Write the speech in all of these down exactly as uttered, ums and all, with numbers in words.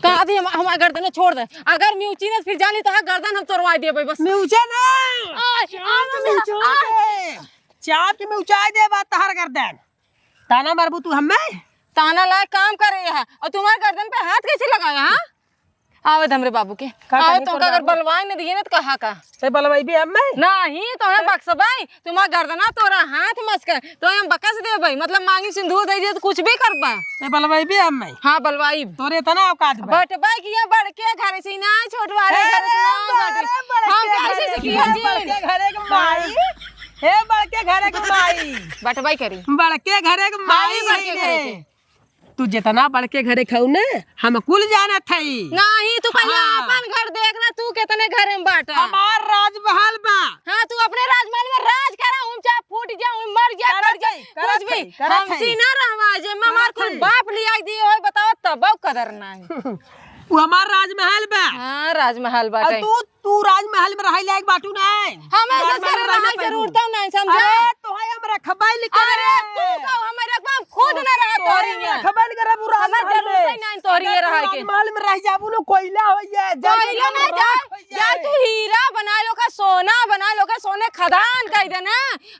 कहा दी हम, हमार गर्दन छोड़ दे। अगर मिउची न फिर जानी तो गर्दन हम तोड़वा देबे बस। मिउचा ना। आय, चाप आय, के मिउचा आय। दे। चाप के मिउचा दे बा तहार गर्दन। ताना मारबू तू हम्मे? ताना लायक काम करे है और तुम्हारे गर्दन पे हाथ कैसे लगाया, हाँ? आवे दे हमरे बाबू के। का आवे करी तो तोर अगर बाबू? बलवाई न दिए ना तो कहा का? ते बलवाई भी हम्मे? नहीं, तो है बक्सबाई। तुम्हार गर्दना तोरा हाथ मसके, तो हम बकस देबे, मतलब मांगी सिंदूर दे दिए तो कुछ भी करबा। ते बलवाई भी हम्मे? हाँ, बलवाई। तोरे इतना औकात बा? बटबाई किया बड़के घर से ना, छोट वाले ए, घर से ना, अरे बटे। बड़के हम घर कैसे से के, किया जी? बड़के घर के माई। हे बड़के घर के माई। बटबाई करी। बड़के घर के माई माई बड़के है घर रे। के। तू जितना बड़के घरे खाऊ ने, हम कुल जानत हई। नहीं, तू पहले हाँ। आपन घर देख ना, तू कितने घरे में बाटा। हमार राजमहल बा। हाँ, तू अपने राजमहल में राज करा, हम चाहे फूट जा, हम मर जा, करत कर जा, हई, करत कुछ भी। हई, करत हमसे हई। ना रहवा, जे में हमार करत कुल हई। बाप लिया दिए होय, बताओ तब कदर नहीं। वो हमार राजमहल बा। हाँ, राजमहल बा, और कहीं। तू तू राजमहल में रहे लायक बाटू नाय। हमें राजमहल ससुर में रहे रहल पाइबू। जरूरत नाय, समझा? अरे, तोहे हम रखबे नहीं करे। अरे, तू का हमें रखबा, हम खुद ना रहा तोहरे तोहरे में। रखबे नहीं करब, उ हमें राजमहल जरूरत में। ही नाय तोहरे अगर में तू रहे के। राजमहल में रह जाबू नु, कोइला हो जाए, जल कोइला के ना राख जाए, हो जाए। जाए तू हीरा बना लो का, सोना बना लो का, सोने खदान कह देना।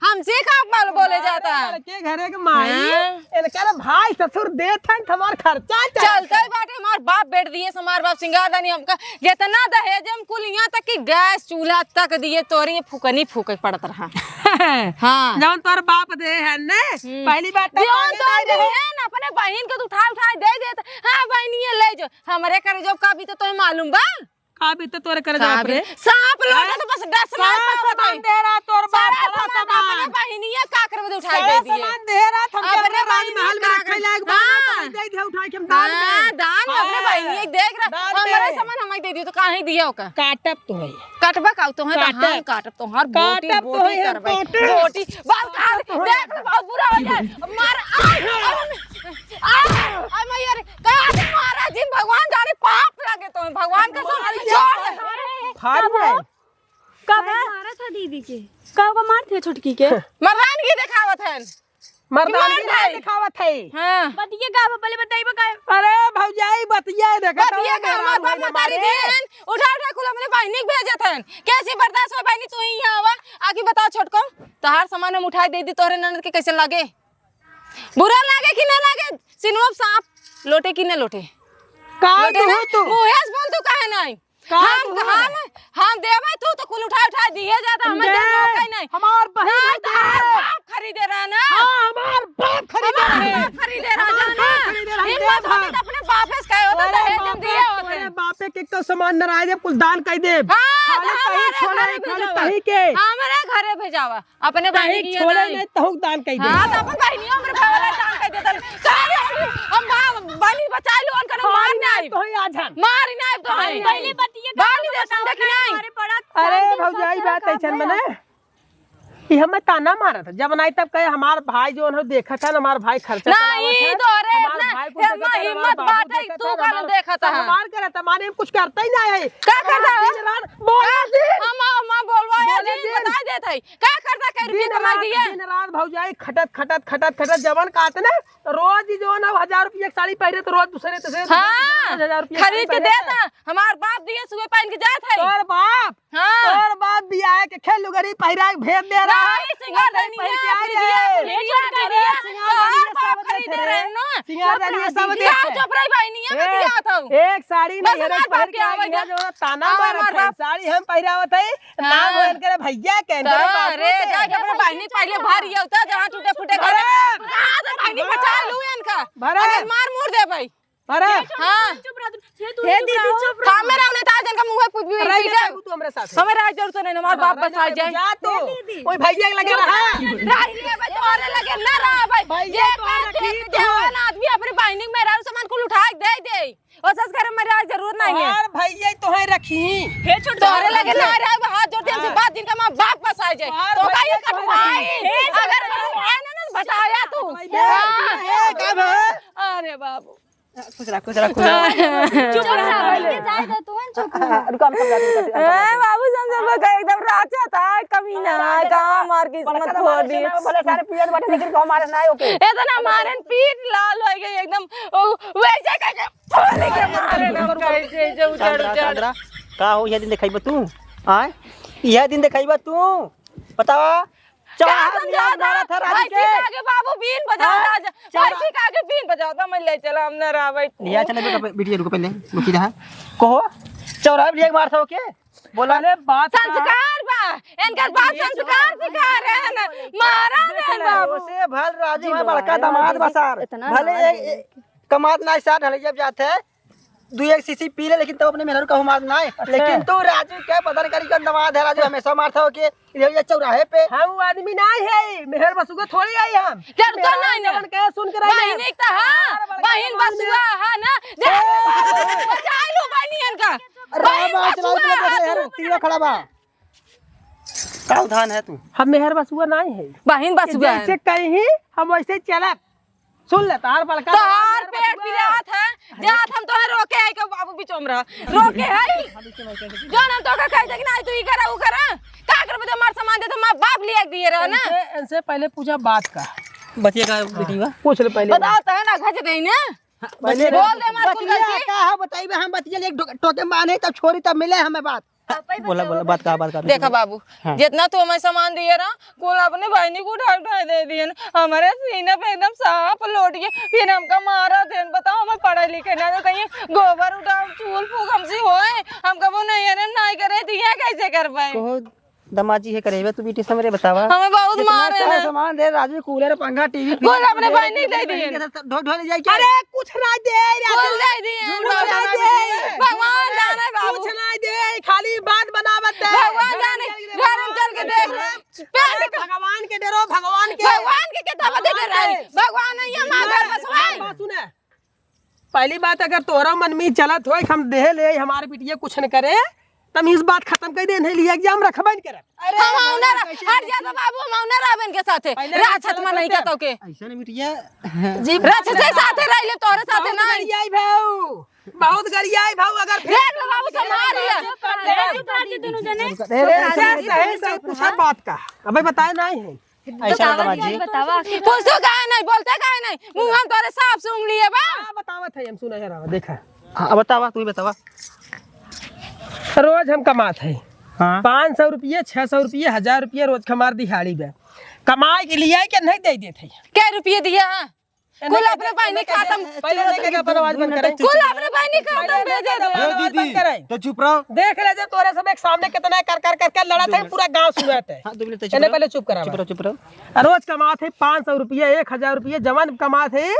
हमसे का बोल, बोले जाता है? लड़के घरे के माई, हाँ। इनकर भाई ससुर देत हैं, हमार खर्चा चलता चलता है। बाटे, हमार बाप बेट दिए, हमार बाप सिंगार दानी हमका, जितना दहेज हम कुल यहाँ तक कि गैस चूल्हा तक दिए, तोरी ये फुकनी फूके पड़त रहा। हाँ। जौन तोर बाप दे है ने, हम्म। पहली बात तो जौन मांगे तोर नहीं रहे। दिए ना, अपने बहिन के तो उठा उठा दे देत, हाँ बहिनिये ले जो, हमरे करे जो का भी तो तोहे मालूम बा। का बीते तोरे करे का जवाब रे? बीते? सांप लोटे तो बस डर से मार सांप पावत है। सामान दे रहा तोर बाप, सारा सारा सामान सामान। अपने बहिनिया काकर में उठाई सारा दे दिए। सामान दे रहा, हम अपने अपने बहिनिया राजमहल में काकर। रखे लायक बा, हाँ। तो हम दे दे उठाई के हम दान हाँ, में। दान में अपने हाँ, बहिनिया देख रहा, दान हमारा में। सामान हमें दे दियो तो काहे दिया ओका? काटब तो है। कटबा का तो है तो काटब। हम काटब तो हर बोटी, काटब तो बोटी है, करबे। बोटी। बोटी, बाल काट, काटब तो है। देख बहुत बुरा हो जाए। मार, आ, आ, आ, आ, मैं यार, का दिन महाराज जी, भगवान जाने पाप लगे तो, भगवान का सब छोड़ दे। फाड़ दे। का बा? मारा था दीदी के। का ओका मार थे छोटकी के? मर्दानगी देखावत है। मर्दानगी मार ना दे। देखावत है। हाँ। बतिया का बा, पहले बताइबा का? अरे भौजाई, बतिया देखत बतिया हवा का हमार मेहरारू बाप है मतारी हमारे। दिन उठा उठा कुल अपने बहिनी के भेजत हन। कैसे बर्दाश्त हो बहिनी, तू ही यहाँ आवा। आके बताओ छोटको, तोहार सामान हम उठाई दे दी, तोहरे ननद के कैसन लागे? बुरा लागे कि ना लागे? सिनुआ सांप लोटे कि ना लोटे? का लोटे तू ना? तू? मुँहे से बोल तू काहे नहीं? का हम, तू? हम, हम देबै तू तो कुल उठा उठा दिए जाता, हमें दे, देन मौका ही नहीं। हमार बहिन ना, है तो दे। हमार बाप खरीदे रहा ना। हाँ, हमार बाप खरीदे हमार रहे। बाप खरीदे रहा हमार जाना। बाप खरीदे रहे, हिम्मत दे होती दे। तो अपने बापे से कहे होता, अरे दहेज में बापे, दिए होते। अरे बापे के तो सामान न रहे, कुल दान कर दे। हाँ, खाली तो तही हमारे छोड़े, घरे खाली भेजावा। तही के। हमारे घरे भेजावा। अपने बहिनी तही के छोड़े नहीं। नहीं, तहूक दान कई दे। हाँ, तो अपन बहिनियों में भावला दान कई देतन। का रे, हम, हम भाव, बहिनी बचाई लो, उनका हम मार मारी नहीं। नहीं, तो ही आज हम। मारी नहीं, तो हम। पहले बतिये बानी दे, समझे कि नहीं? हमारे बड़ा अरे, साल भौजाई, दूसरा बात काम ऐसन है। बने। ई हमें ताना मारत है। जब नहीं तब कहे, "हमार भाई जो है, देखत है ना, हमार भाई खर्चा नहीं, चलावत है, तो अरे, हमार इतना भाई को देखत है, हमार हिम्मत बाबू बात है, देखत तू है, काहे हमार देखत है? हमार करत है, माने हम कुछ करते ही नहीं है।" का करता है? दिन रात बोले दिन। हम, हम बोलवा है, बोले दिन दिन। बता देत है। का करता, कै रुपया दिन कमाई रात, दिए? दिन रात भौजाई खटत, खटत, खटत, खटत जवन काट ना, तो रोज ही जो ना हजार रुपया की साड़ी पहने, तो रोज दूसरे, तीसरे, दूसरे, हाँ, तीसरे, हजार रुपया की खरीद साड़ी के पहने। देता। हमार बाप दिए सुबह पहन के जात है। तोर बाप, हाँ। तोर बाप बियाह के खेल लुगरी पहिरा के भेज दे रहा है। नहीं, सिंगार पहन के आ जाए। अरे, सिंगार दानी सब देते रहे। सिंगार दानी सब देते। चुप रही बहिनी, ये ए, बतिया था। एक साड़ी बस नहीं है, हमार बाप पहन के के आ आवे गया। जो ताना हाँ, मारत हमार है, बाप। साड़ी हम पहिरावत है। हाँ। नाम हो इनकरे भैया के, इनकरे तो बापू अरे, के। जाके अपने बहिनी पहले भर ये उतर, जहाँ टूटे फूटे भरे। करे। हाँ, तो बहिनी बचा लू इनका। भरे। अगर मार मुड़ दे भाई। भरे। हाँ। चुप रह तू। हे दीदी, चुप रह। हाँ, मेरा उन्हें ताज इनका मुँह पे पी-, अरे, ये पीटे। तू हमरे साथ है। हमें राज जरूरत नहीं, हमार बाप अरे, बस आ जाए। जा तू। दीदी। ओए भैया के लगे रहा। राज नहीं है भाई, तोहरे लगे ना रहा भाई। भैया ये तोहरे बात देख ठीक के हो। जवान आदमी अपने बहिनी में मेहरारू सामान कुल उठा के दे दे। और सस करे मरे आज जरूरत नहीं है। और भैया तोहे रखी। हे छोटू तोहरे लगे ना रहे, हाथ जोड़ दे, हमसे हाँ। बात जिनका माँ बाप बस आ जाए। और तो भाई भैया तोहे कटवाई। रखी। अगर तू आए ना, ना बताया तू। भैया, हाँ। ए, का भा? अरे बाबू। खुश रह, खुश रह, खुश रह। चुप रह, पहले जाए दे तू, चुप रह। रुको, हम समझा देंगे, हम समझा ए, देंगे। बाबू, समझा, वो एकदम राजा था, कमीना, हाँ, कहाँ मार के किस्मत बड़का फोड़ दी। भले सारे पियत बाटे, लेकिन कहो मारे ना ओके। इतना मारन पीट लाल हो गई एकदम, ओ, वैसे करके फूल के मार ऐसे, ऐसे उचड़, चांदरा, उचड़। चांदरा, का हो, यह दिन देखाइबा तू? आय? यह दिन देखाइबा तू? बतावा। का चौराहा में समझाता? मारा था राजू भैंसी के। के आगे बाबू बीन बजाता हाँ? है। चौरा- भैंसी के आगे बीन बजाता, मैं ले चला, हम ना रहा भाई। ले चला बेटा, बिटिया रुको पहले, रुकी रहा। कहो, चौराहा में मार था ओके? बोला। अरे बात का संस्कार बा, इनकर बाप संस्कार सिखा रहे हैं ना, मारा देख रहे हैं ले, बाबू। ओसे भल राजू जी है, बड़का दमाद बा सार। इतना भले ना ए-, ए-, कमात ना सार, ढलैया पे जात है, दू एक सीसी पी ले, लेकिन तब अपने मेहरारू का मार ना है। अच्छा। लेकिन तू राजू के पता नहीं करी कौन दमाद है, राजू हमेशा मारता हो के, इधर ये चौराहे पे। हम वो आदमी ना है, मेहर बसुआ थोड़ी आई हम। जब तो मेहर नहीं ना। जवन कहे सुन के रही बहिन ना। एक तो हाँ, हमारा बड़का बहिन दमाद बसुआ है ना, दे, बचाई लो बहिन इनका। अरे बहिन बाबा, चला बसुआ इधर है देख ले, तू। तीनों खड़ा बा। का उधान है तू? हम मेहर बसुआ नहीं है। बहिन बसुआ है। जैसे कहीं हम वैसे चलब। सुन ले, तार बड़का तोहार पेट पिरात है, जात हम तोहे रोके आई के बाबू बिचोम रहा। रोके है? जौन हम तोके कह दे कि नहीं तू ई करा, ऊ करा। का करबे तो हमार सामान दे तो हमार बाप लिया के दिए रहा ना। इनसे, इनसे पहले पूछा बात का। बतिया का बिटिया? पूछ ले पहले। बताओ तो है ना, घच देई ना। पहले बोल दे हमार कुल बतिया गलती। का है बताइबे, हम बतिया एक टो-, टोके माने तब छोरी तब मिले हमें बात। बोला, बोला, बात का, बात का, देखा बिल्कुल। बाबू, हाँ। जितना तू हमें सामान दिए रहा, कुल अपने बहिनी को उठा, उठा दे दिए न। हमारे सीने पे एकदम सांप लोट के, फिर हमका मारा थे। बताओ, हमें पढ़े लिखे ना तो कहीं गोबर उठाओ, चूल फूक हमसे होए, हम कबो नहीं, अरे नहीं करे, तो ये कैसे कर पाए? कहो, दमाजी है करेबे, तू बेटी से मेरे बतावा। हमें बहुत इतना मारे सारा ना। सामान दे, राजू, कूलर, पंखा, टीवी, फ्रिज, कुल अपने कूलर, बहिनी दे दिए। ढो-, ढो ले जाए क्या? अरे, कुछ ना दे, कुछ ना दे, कुछ ना दे। भगवान जाने बाबू। कुछ ना दे, खाली बात बनावत है। भगवान जाने, घर में चल के देख। भगवान के डरो, भगवान के। भगवान के कितना बदे डराई? भगवान नहीं है, माँ घर बसवाई। बात सुने। पहली बात, अगर तोहरा मन में चलत होए कि हम देहे ले, हमारे बिटिया कुछ न करे, तमीज बात खत्म कर दे, नहीं लिया एग्जाम रखबे न करब। अरे, हम आउना रा-, कैसे हट जा तो बाबू, हम आउना रहबे इनके साथे। पहले रात कैसे छत में नहीं करते? कहतो के। ऐसा नहीं बिटिया। जी, रात से साथे रह ले, तोरे साथे बहुत नहीं। गरियाई भाऊ, बहुत गरियाई भाऊ, अगर फिर देख लो बाबू, संभाल लिया। अरे, अरे, ऐसे, ऐसे, ऐसे पूछा बात का, अबे बताए नहीं है। ऐसा बतावा बतावा जी। जी, बतावा। पूछो काहे नहीं, बोलते काहे नहीं? मुँह हम तोरे साफ सूंघ लिए बा। हाँ, बतावत है, हम सुना है रहा, देखा। हाँ, बतावा, तू ही बतावा। रोज हम कमात है। हाँ। पाँच सौ रुपये, छह सौ रुपये, हजार रुपये रोज क हमार दिहाड़ी बा। कमाए के लिए के नहीं दे देत है। कै रुपये दिया है? कुल अपने बहिनी खातम। पहले लेके के अपन आवाज बंद करे। कुल अपने बहिनी खातम पहले भेजे दे। ए दीदी, तो चुप रहो। देख ले जे तोरे सब एक सामने कितना कर, कर, कर, कर लड़त है, पूरा गाँव सुनत है। हाँ, दो मिनट, चुप इन्हें रहो। पहले चुप करावा। चुप रहो, चुप रहो। रोज कमात है पाँच सौ रुपया, एक हजार रुपया, जवान कमात है,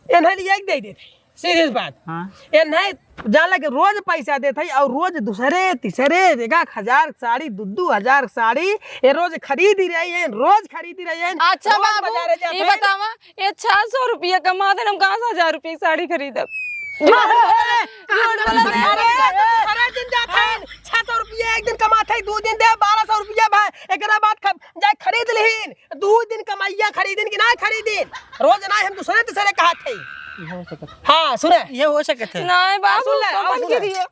इन्हें लिए एक दे देते। सीधी सी बात। हाँ। इन्हें जान लगे रोज पैसा देते हैं और रोज दूसरे, तीसरे, एक, एक हजार साड़ी, दो, दो हजार साड़ी, ये रोज खरीदी रही है, रोज खरीदी रही है, अच्छा रोज बाबू, बाजारे जाते ये हैं। बतावा, ये छह सौ रुपया कमा दे, हम कहाँ से हजार रुपया की साड़ी खरीदब? अरे, अरे, अरे, अरे, दिन जात है, छह सौ रुपया एक दिन कमात है, दो दिन दे, बारह सौ रुपया भाई, एकरा बाद ख-, जाए खरीद लिहिन, दो दिन कमाइया खरीदिन कि ना खरीदिन, रोज ना हम दूसरे, तीसरे कहत है। ये हो सकत है। हाँ, सुने। ये हो सकत है। नहीं बाबू, सुन ले, कमन सुन ले। गिरिया।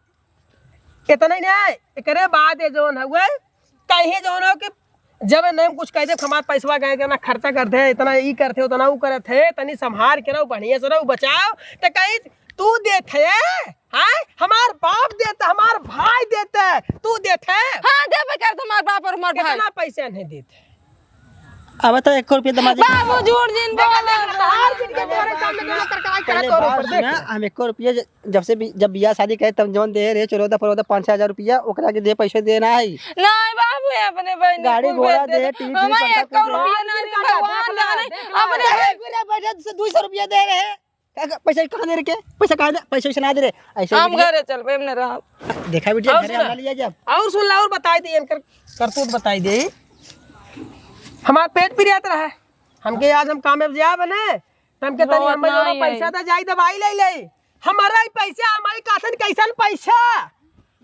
इतना ही नहीं, एकरे बाद ये जौन हउए, कहीं जौन हो कि जब नहीं कुछ कह दे, हमार पैसवा गए, इतना खर्चा करते हैं, इतना ई करते हो, उतना ऊ करत है, तनी संभार के रहो, बढ़िया से रहो, बचाओ, तो कहीं तू देत है, हाँ? हमार बाप देता, हमार भाई देता है, तू देत है? हाँ, देबे करत हमार बाप और हमार भाई। इतना पैसा नहीं देते। अब तो एको रुपया दमाद जी बाबू झूठ जिन बोले। हर दिन के तोरे सामने गाना करकराई करत पहले तोरे बात ऊपर, देख। सुना, हम एको रुपया ज-, जब से बि-, जब बियाह शादी करे, तब जौन दे रहे, चौदह पन्द्रह, पाँच छह हजार रुपया, ओकरा के दे, पैसे देना है। नहीं बाबू, ये अपने बहन गाड़ी घोड़ा दे, टीवी, हमें पंखा, एको कूलर। रुपया नहीं, भगवान जाने, देख ले, अपने देख ले, बैठे से दो सौ रुपया दे रहे। का, का, पैसा कहाँ दे रहे के? पैसा कहाँ दे? पैसा वैसा ना दे रहे। ऐसे हम बिटिया घरे चलबे, हमने रहा। देखा बिटिया, और घरे सुना। हमरा लिया जा। और सुन ला, और बताई दे, इनकर करतूत बताई दे। हमार पेट पिरियात रहा है। हमके आज हम कामे जाए बने, त हमके तनी भगवान हमें ना दोनों आई पैसा आई। दा जाई दवाई ले ले। हमारा ही पैसा, हमारी काथन कैसन पैसा?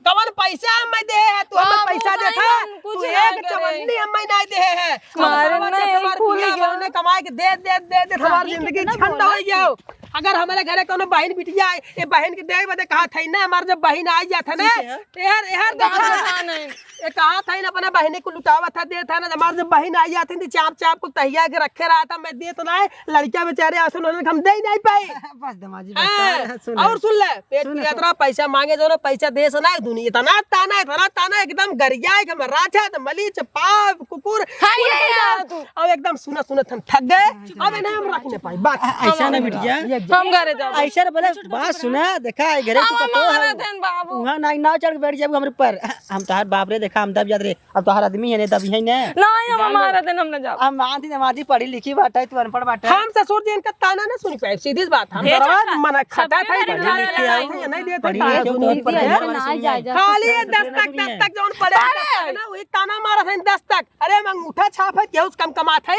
कवन पैसा हमें देहे है? तू हमें बाबू, पैसा सही देत है? हम कुछ तू नहीं एक करे। चवन्नी हमें नहीं देहे है। अब मारे साला नहीं, चटवार खुल पिया गया। हमने कमाए के दे, दे, दे, दे, हमार जिंदगी झंड हो गया हो। अगर हमारे घरे कोनो बहिन बिटिया आए, ये बहिन के देवे बदे कहा था ना, हमार जब बहिन आ जात है ना, ठीक है। यार, यार, गाँव देखा। के था नहीं। ये कहा था ना, अपने बहिनी को लुटावा था, दे था ना, हमार जब बहिन आ जात है, तो चाप, चाप को तहिया के रखे रहा था, मैं देत ना है, लड़कियां बेचारे आसन होने हम दे ही नहीं पाए। बस दमाजी, बस, हाँ, सुन ले। और सुन ले, पेट सुन की ले। यात्रा, पैसा मांगे जो ना, पैसा दे से ना, दुनिया इतना ताना, इतना ताना, एकदम गरिया है कि हम राजा, तो मलीच, पाप, कुकुर, हाँ, ये कुल यार, तू। अब एकदम सुना, सुना, थन थक गए, अब इन्हें हम रख नहीं पाए, बस। ऐसा ना बिटिया। ये हम घरे जाबो। ऐसा ना बोले, बात सुना, देखा, ये घरे तू अब कतो हमारा है। देन बाबू। वहाँ ना, ना चढ़ के बैठ जाबू हमरे पर। हम तोहार बाप रे, देखा, हम दब जात रे। अब तोहार आदमी है ने, दब है ने। नहीं, हम जानो। हमारा देन हम ना जाब। हम आंधी दमादी पढ़ी लिखी बाटे, तू अनपढ़ बाटे। हम ससुर जी इनका ताना ना सुन पाए, सीधी सी बात। हम हे दरवाज छोटका, मना खटा सबके था, घरे पढ़ी ताना लिखी लगाई आओ। है। नहीं देते, दीदी, ताना ऐसे सुन नहीं पाए। पढ़े, नहीं जाए, जाए। खाली ये दस तक, दस तक जौन पढ़े अरे! ना, वही ताना मारा था दस तक। अरे, हम अंगूठा छाप है, केहू से कम कमात है?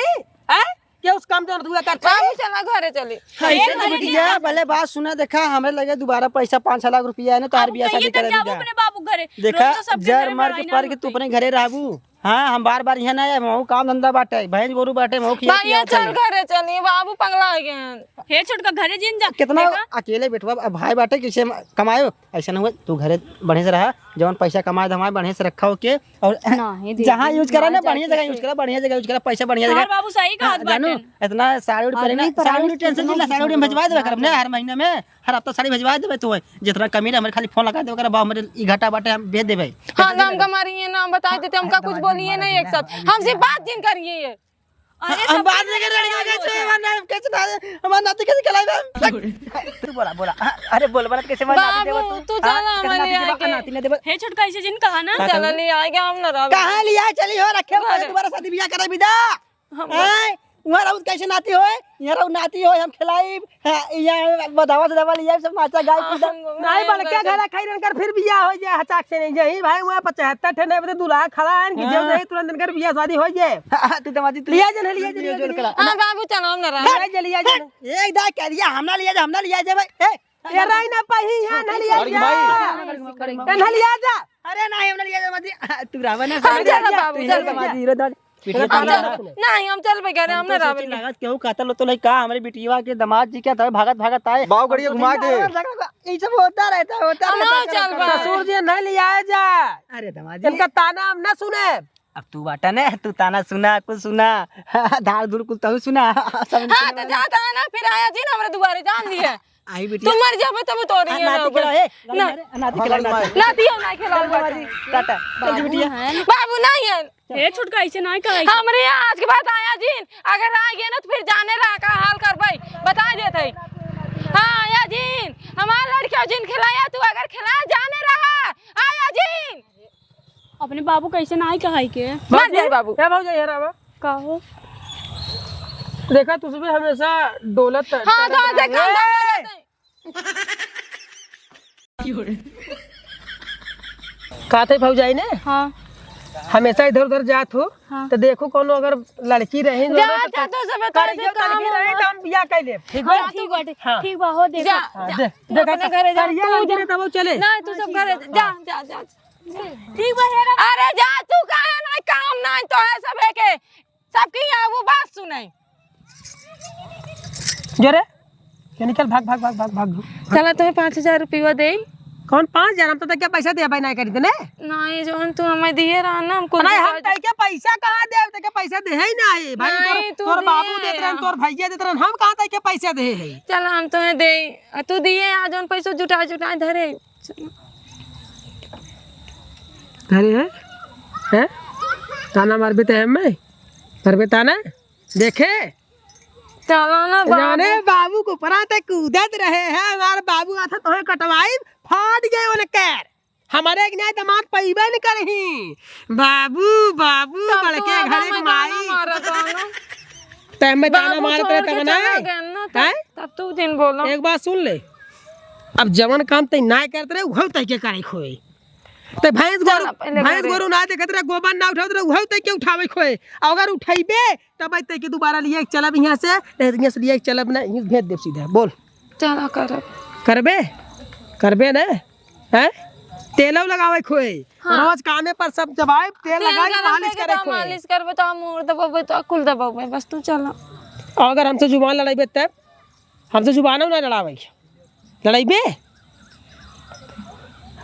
हैं? केहू से कम जौन दुआ करत है? बाबू, चला घरे चली। हाँ, ऐसे तो बिटिया, भले बात सुना, देखा, हमरे लगे दोबारा पैसा पाँच छह लाख रुपया है ना, तोहार अब बियाह कहिए शादी तब करा जाबू दीदा। अपने बाबू घरे। देखा, रोज तो सबके जर घर में मर के लड़ाई पर के तू झगड़ा। अपने घरे रहबू। हाँ, हम बार बार यहाँ ना आए, महू काम धंधा बाटे, भैंस गोरू बाटे, महू खिया भैया, पिया चल चाहिए। घरे चली, बाबू पगला गए हैं। हे छोटका, घरे जिन जा। कितना देखा? अकेले बेटवा, अब भाई बाटे, कैसे हम कमायो? ऐसा ना हुआ, तू घरे बढ़िया से रहा, जवन पैसा कमाए धमाए बढ़िया से रखा होके, और नहीं, दीदी, जहाँ use करा ना, नहीं बढ़िया जाके जगह use से। करा, बढ़िया जगह use करा, पैसा बढ़िया जगह। हमार बाबू सही हाँ, कहत जानू, बाटेन। इतना साड़ी उड़ी आदमी पहले, पर साड़ी आदमी उड़ी tension पर जिला, साड़ी उड़ी हम भिजवा देबे करब ना हर महीना में, हर हफ्ता साड़ी भिजवा देबे तू। जितना कमी रहे, हमरे खाली फोन लगा देबे करब, हमरे ई घाटा बाटे, हम भेज देबे। हाँ, ना हमका मारिए ना, हम बताई देते, हमका कुछ बोलिए नहीं एक साथ, हमसे बात जिन करिए ये। अरे हम सब बात कुछ नहीं कर रहे, नहीं कैसे, हमार नाम कैसे ना, हमार नाती कैसे खिलाए हम? तू बोला, बोला, हाँ, अरे बोल, बोला, कैसे हमार नाती बाबू, देबे तू? तू हाँ, चला कैसे हमारे नाती देबे? आगे। नाती ना देबे। हे छोटका, ऐसे जिन कहा ना। हाँ, चला कहा। ले आएगा, हम ना रहबे। कहाँ लिया चली हो, रखे हो, अरे। दोबारा शादी बियाह कराई बिदा। हम हैं? वहाँ रहू कैसे नाती होए? यहाँ रहू नाती होए, हम खिलाइब। हाँ, यहाँ बतावा से दवा लिया, सब नाचा गाय हाँ, कूदा। हम नहीं, बड़के घर खाई रन कर फिर बियाह हो जाए, हचाक से नहीं जाई भाई, वहाँ पचहत्तर ठे नहीं बते दूल्हा खड़ा है कि हाँ। जब नहीं तुरंत इनकर बियाह शादी हो जाए। हाँ, तू तो माजी, तू लिया जन, लिया जन, लिया जन। हाँ, बाबू, चलो, हम ना रहा। लिया जन, लिया जन। एक दा कह दिया, हम ना लिया जा, हम ना लिया जा भाई। ए, ये राई ना पाही, यहाँ ना लिया जा। ए, ना लिया जा। अरे नहीं, हम ना लिया जा, माजी। तू रावण है, हम चला बाबू, तू चल। माजी, हीरो दाल। बिटिया अब चल, नहीं, हम चल बे घरे, हम हम ना तो सोचे रहबे। लागत केहू कहता लो तो नहीं का, हमरे बिटिया के दामाद जी क्या था, भागत भागत आए। बाबू गड़िया घुमा दे। ई सब होता रहता, होता हम रहता, चल चलो, बे। चलो। ससुर जी नहीं ले आए जा। अरे दामाद जी। इनका ताना हम ना सुने। अब तू बाटा ने, तू ताना सुना, कुछ सुना। धार धूर कुछ तहु सुना। सब हाँ, सुना तो वाला। जाता है ना, फिर आया जी ना हमरे दुआरे, जान लिए। आई बिटिया। तू मर जाबे तब तोरी आ, है ना नाती होबे। खिलाओ, ए, ना। अरे, नाती खिलाओ, नाती। नाती हो ना खिलाओ, बाबू बाबू। टाटा। बाबू बिटिया। हैं। बाबू नहीं है। ए छोटका, ऐसे ना कहा। हमरे यहाँ आज के बाद आया जिन, अगर आ गए ना तो फिर जाने रहा का हाल करबे, बता देते हैं। हाँ, आया जिन, हमार लड़कियों जिन खिलाया, तू अगर खिला जाने रहा, आया जिन। अपने बाबू कैसे ना कहा के? मत जाए बाबू। ए भौजाई, हेरा बा। का हो? देखा, तुझ पे हमेशा डोलत हाँ, तो ऐसे ए! कंधा में रहते हैं। का थे भौजाई ने? हाँ। हमेशा इधर उधर जात हो, हाँ। तो देखो कोनो अगर लड़की रही जा, दोनों तो जा, तो सब बता करियो दे, काम लड़की रही हो। तो हम बियाह कर लेब, ठीक बा? हाँ, ठीक बाटे, हाँ। ठीक बा, हो देखो। जा, हाँ, जा, दे, तू देखा अपने तो घरे जा, करियो तू लड़की जा। रही तो वो चले। नहीं, तू सब घरे जा, जा, जा, जा। ठीक बा, हेरा। अरे जा, तू काहे नहीं, काम नहीं तो है सबे के। सबके यहाँ वो बात सुनाई। जो रे, ये निकल, भाग, भाग, भाग, भाग, भाग। चला, तुम्हें पाँच हजार रुपया दे। कौन पाँच हजार? हम तो तैके पैसा दे भाई, नहीं करी तने। नहीं, जौन तू हमें दिए रहा ना, हमको नहीं, हम तैके पैसा कहाँ दे? तैके पैसा दे ही नहीं भाई। नहीं, तोर, तू तोर बाबू दिए देत रहन, रहा। तोर भैया देत रहन, हम कहाँ तैके पैसा दे है? चला, हम तुम्हें दे, आ, तू दिए, आज जौन पैसा जुटा जुटा धरे। धरे है? हैं? ताना मारबे ते हमें? मारबे ताना? देखे? चलो ना बाबू। जाने बाबू को ऊपरा तक कूदत रहे हैं, हमारे बाबू आता तोहे कटवाई, फाट गए उनकर। हमारे एक न्याय दामाद पइबे न करही। बाबू, बाबू, तब तो बड़के आधा घर एक में ताना माई। मारत हो ना। ते हमें ताना बाबू मारत छोड़ रहे के तब ना चला आए। गए ना, तब, हैं? तब तू दिन बोलो। एक बात सुन ले, अब जवन काम ते ना करत रहे, उहव तैके करे खोए। ते भैंस चल, गोरू, पहले भैंस घरे। गोरू ना देखत रहे, गोबर ना उठावत रहे, उहव तैके उठावे खोए। अगर उठैबे, तब तैके दोबारा लिए के चलब यहाँ से, नहीं तो यहाँ से लिए के चलब ना, यहीं भेज देब सीधा। बोल। चला करब। करबे? करबे ना? हैं? तेलौ लगावे खोए। हाँ। रोज कामे पर सब जब आए, तेल तेल लगाए, गरम मालिश करके करे तो खोए। मालिश करबे तो हम मूड़ दबाबे तो कुल दबाबे, बस तू चला। और अगर हमसे जुबान लड़ाइबे तब? हमसे जुबानौ ना लड़ावे। लड़ाइबे?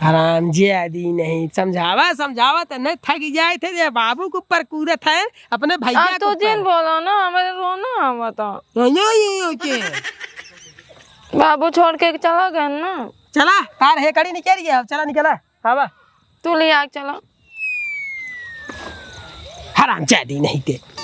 हरामजादी नहीं, समझावा, समझावा त नहीं थक जाए थे, जे बाबू के ऊपर कूदत है, अपने भैया अब के तू ऊपर। जिन बोला ना, हमारे रोना आवता। यो, यो, यो, यो के? बाबू छोड़ के चला गया ना। चला, तार हेकड़ी निकल गया, अब चला निकला, आवा। तू ले आ, चला। हरामजादी नहीं ते।